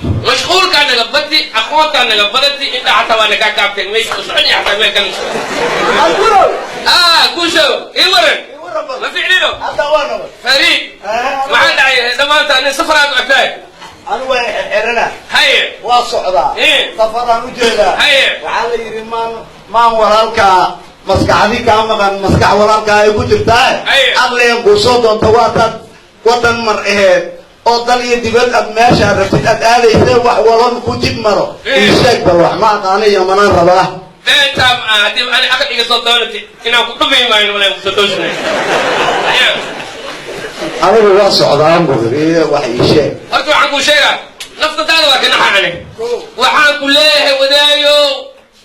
Mashquulkaa naga badi, aqoontaa naga badati, indha xataa waa nagaa kaabtay, meesha u socon xataa meel kale. Algurow. Ah, guushow, ii waran, ma ficlino? Hadda waa nabad. Fariid, maxaa dhacay dhammaanta? Nin safaraad u egtahay. Anigu waa xirxirana. Haye. Waa socdaa. Safaraan u jeedaa. Haye. Waxaa la yidhi maan walaalkaa maskaxdii kaa maqan, maskax walaalkaa ay ku jirtaa. Haye. Aqligan kuu soo doonta waa taad wadan mar aheed oo dal iyo dibad aad meesha rabtid aad aadaysa, wax walan ku jid maro. Ii sheeg bal, wax ma aqaana, Yamanaan rabaa. Beentaa ma aha. Haddii ani aqliga soo doonatay inaan ku dhumi maayo, malaan kusoo toosnay. Anigu waa socdaan buu, wax ii sheeg. Horta waxaan kuu sheegaa, naftadaada waa kanaxa. Ani waxaan ku leeyahay, wadaayo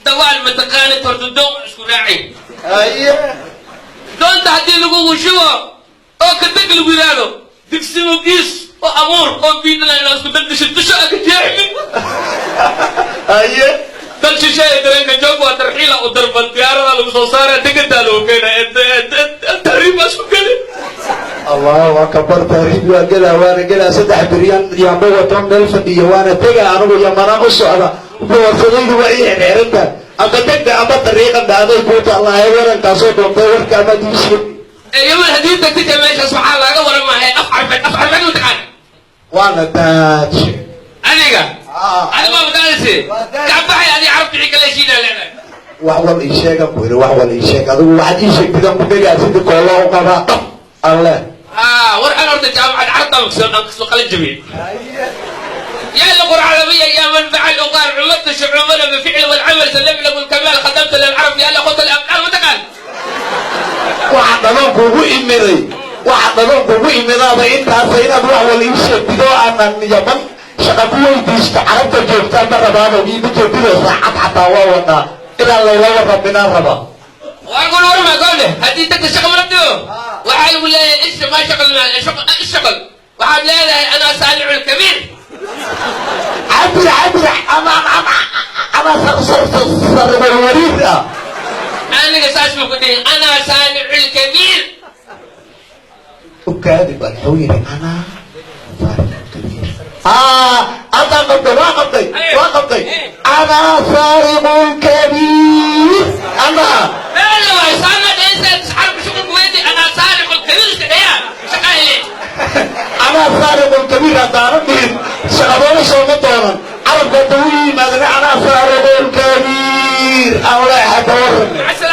dawaal mataqaanid? Horta doon isku raaci. Haye. Doonta haddii lagugu shubo oo ka deg lagu yidhaahdo, digsigo giis oo abuur oo biidala inaa isku daldisho dusha aka jeexmin. Haye. Dal shisheeye dareenka joog waa tarxiila u darban, diyaarada lagu soo saara, degadaa lagu keena, tahriib baa isku geli. Allahu akbar, tahriib waa gelaa, waana gelaa. 3 biryan yaamba waton meel fadhiya, waana tega. Anigu Yamanaan u socda, boorsadaydu waa ii xirxiranta. Amba degda amba dariiqan dhaaday kuu tallaahay, warankaasoo doontay warka amaad ii sheeg. Yaman haddii tagtid, meeshaas waxaa laaga waramaya af Carbeed. Af Carbeed u taqaan? Waana daaj. Adiga? Ah. Adiga waa madaadise kabaxay, adiga carabta wixii kale heshiinaa leedahay. Wax wal ii sheegan ku yidhi, wax wal ii sheeg. Adigu waxaad ii sheegtid aan ku dhegaa, sidii koolo u qabaa dhab alle. Ah, war an horta jaamacad carabta aan kasoo qalin jabiyey. يا اللغة العربية، يا منبع الأغار، عمدت شعوبنا بالفعل والعمل، سلم له الكمال، خدمت للعرب يا أخوة الأبطال وتقال. Waxa dhaloon kugu imiday, waxa dhaloon kugu imidaaba intaasa, inaad wax wal ii sheegtid oo aanan Yaman shaqa ku weydiisto carabta joogtaa ma rabaano. Iima joogtidoo saacad xataa waa wadaa inaan layla warraminaan rabaa. وأقول ورما قوله هذه تك الشغل مرده وحال ولا إيش ما شغل، ما شغل الشغل وحال لا لا، أنا صانع الكبير. Cabir cabir ama ama sarbalwariid ah. أنا قصاص ما كنت، أنا صانع الكبير. Ukaadi bal, wuxuu yidhi anaa saariq kabiir. Aa, haddaa qabtay, waa qabtay, waa qabtay. Anaa saariqun kabiir anaa. لا لا، صانع ليس عارف شغل كويتي، أنا سارق الكبير يا شغال. Anaa saariqun kabiir haddaanan dhihin, shaqadoona sooma doonan. Carabka hadda u yimaadana anaa saariqun kabiir aan leeyahay, ka warran. مع.